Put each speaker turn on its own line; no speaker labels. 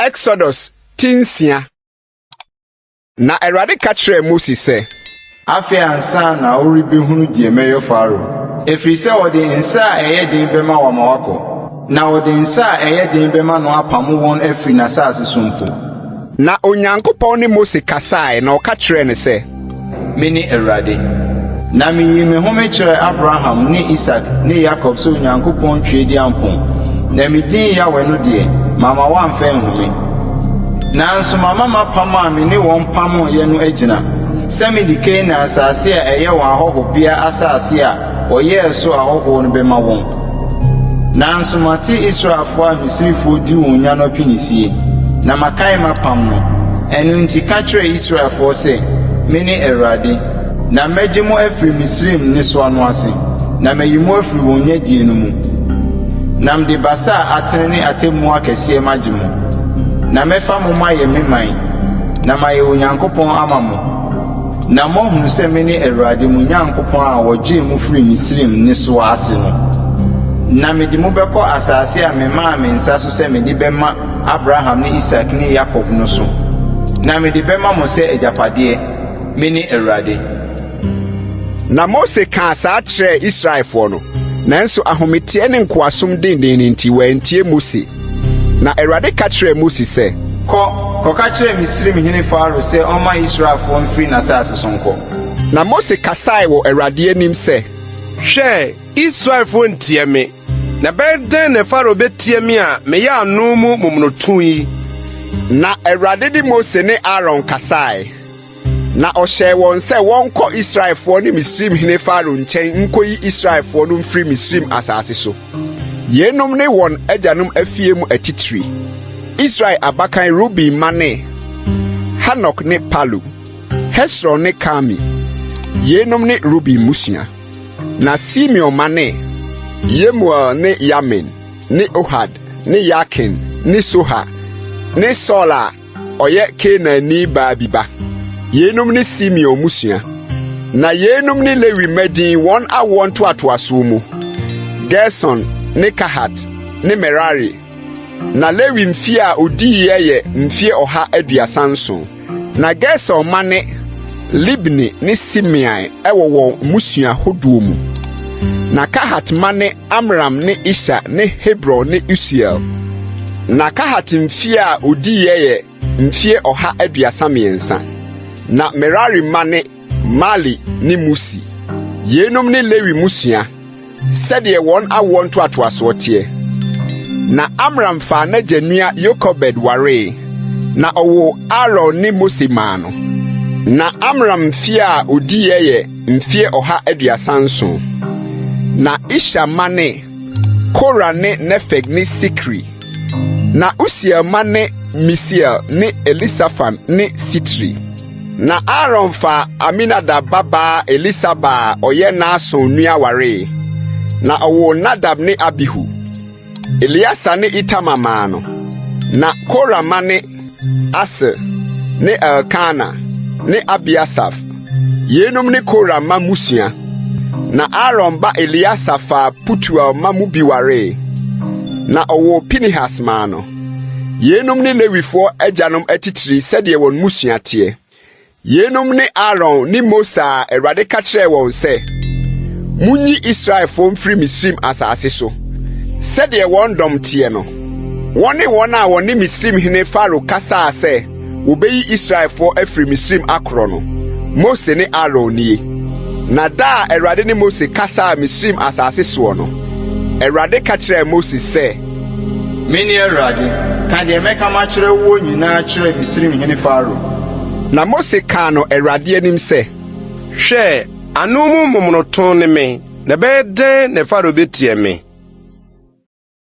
Exodus ti nsia. Na Awurade ka kyerɛɛ Mose sɛ.
Afei ansa na worebɛhunu deɛ mɛyɛ Farao, ɛfiri sɛ ɔde nsa a ɛyɛ den bɛma wo ama woakɔ, na ɔde nsa a ɛyɛ den bɛma no apamo wɔn afiri n'asase so mpo.
Na Onyankopɔn ne Mose kasae na ɔka kyerɛɛ no sɛ.
Mene Awurade. Na miyii me ho mekyerɛɛ Abraham ne Isak ne Yakob sɛ Onyankopɔn Tweaduampɔn, na me din Yahweh no deɛ, mamma wɔamfa anhu me. Nanso mama m'apam a me ne wɔn pamoeɛ no agyina, sɛ mede Kanaan asase a ɛyɛ wɔn ahɔhobea asase a wɔyɛɛ so ahɔhoɔ no bɛma wɔn. Nanso mate Israelfoɔ a Misrifoɔ di wɔn nya no apinisie, na makae m'apam no. Ɛno nti ka kyerɛ Israelfoɔ sɛ, 'Mene Awurade, na mɛgye mo afiri Misraim nnesoa no ase, na mayi mo afiri wɔn nyadie no mu. Na mede basa a atene ne atemmuo akɛseɛ magye mo. Na mɛfa mo mayɛ me man, na mayɛ Onyankopɔn ama mo. Na moahunu sɛ mene Awurade mo Nyankopɔn a ɔgyee mo firii Misraim nnesoa ase no. Na mede mo bɛkɔ asase a memaa me nsa so sɛ mede bɛma Abraham ne Isak ne Yakob no so, na mede bɛma mo sɛ agyapadeɛ. Mene Awurade.
Na Mose kaa saa kyerɛɛ Israelfoɔ no, nanso ahometeɛ ne nkoasom dennen no nti wɔantie Mose. Na Awurade ka kyerɛɛ Mose sɛ.
Kɔ, kɔka kyerɛ Misraimhene Farao sɛ ɔmma Israelfoɔ mfiri n'asase so nkɔ.
Na Mose kasae wɔ Awurade anim sɛ.
Hwɛ, Israelfoɔ ntie me, na ɛbɛyɛ dɛn na Farao betie me a meyɛ ano mu momonoto yi?
Na Awurade ne Mose ne Aaron kasae. Na ɔhyɛɛ wɔn sɛ wɔnkɔ Israelfoɔ ne Misraimhene Farao nkyɛn nkoyi Israelfoɔ no mfiri Misraim asase so. Yeinom ne wɔn agyanom afie mu atitire. Israel abakan Ruben mma ne Hanok ne Palu, Hesron ne Karmi. Yeinom ne Ruben mmusua. Na Simeon mma ne Yemuel ne Yamin ne Ohad ne Yakin ne Soha ne Saul a ɔyɛ Kanaanni baa bi ba. Yeinom ne Simeon mmusua. Na yeinom ne Lewi mma din wɔn awoɔ ntoatoasoɔ mu, Gerson ne Kahat ne Merari. Na Lewi mfeɛ a ɔdiiɛ yɛ mfeɛ 137. Na Gerson mma ne Libni ne Simei wɔ wɔn mmusua hodoɔ mu. Na Kahat mma ne Amram ne Isha ne Hebron ne Usiel. Na Kahat mfeɛ a ɔdiiɛ yɛ mfeɛ 133. Na Merari mma ne Mali ne Musi. Yeinom ne Lewi mmusua, sɛdeɛ wɔn awoɔ ntoatoasoɔ teɛ. Na Amram faa n'agya nua Yokebed waree, na ɔwoo Aaron ne Mose maa no. Na Amram mfeɛ a ɔdiiɛ yɛ mfeɛ 137. Na Isha mma ne Kora ne Nefeg ne Sikri. Na Usiel mma ne Misiel ne Elisafan ne Sitri. Na Aaron faa Aminadab babaa Elisaba a ɔyɛ Nahson nua waree, na ɔwoo Nadab ne Abihu. Eleasa ne Itamar maa no. Na Kora mma ne Asir ne Elkana ne Abiasaf. Yeinom ne Kora mma mmusua. Na Aaron ba Eleasa faa Putuel mma mu bi waree, na ɔwoo Pinehas maa no. Yeinom ne Lewifoɔ agyanom atitire sɛdeɛ wɔn mmusua teɛ. Yeinom ne Aaron ne Mose a Awurade ka kyerɛɛ wɔn sɛ, Monyi Israelfoɔ mfiri Misraim asase so, sɛdeɛ wɔn dɔm teɛ no. Wɔne wɔn a wɔne Misraimhene Farao kasaa sɛ wɔbɛyi Israelfoɔ afiri Misraim akorɔ no, Mose ne Aaron nie. Na da a Awurade ne Mose kasaa Misraim asase soɔ no, Awurade ka kyerɛɛ Mose sɛ,
Mene Awurade, ka deɛ mɛka makyerɛ woɔ nyinaa kyerɛ Misraimhene Farao.
Na Mose kaa no Awurade anim sɛ.
Hwɛ, ano mu momonoto ne me, na ɛbɛyɛ dɛn na Farao betie me?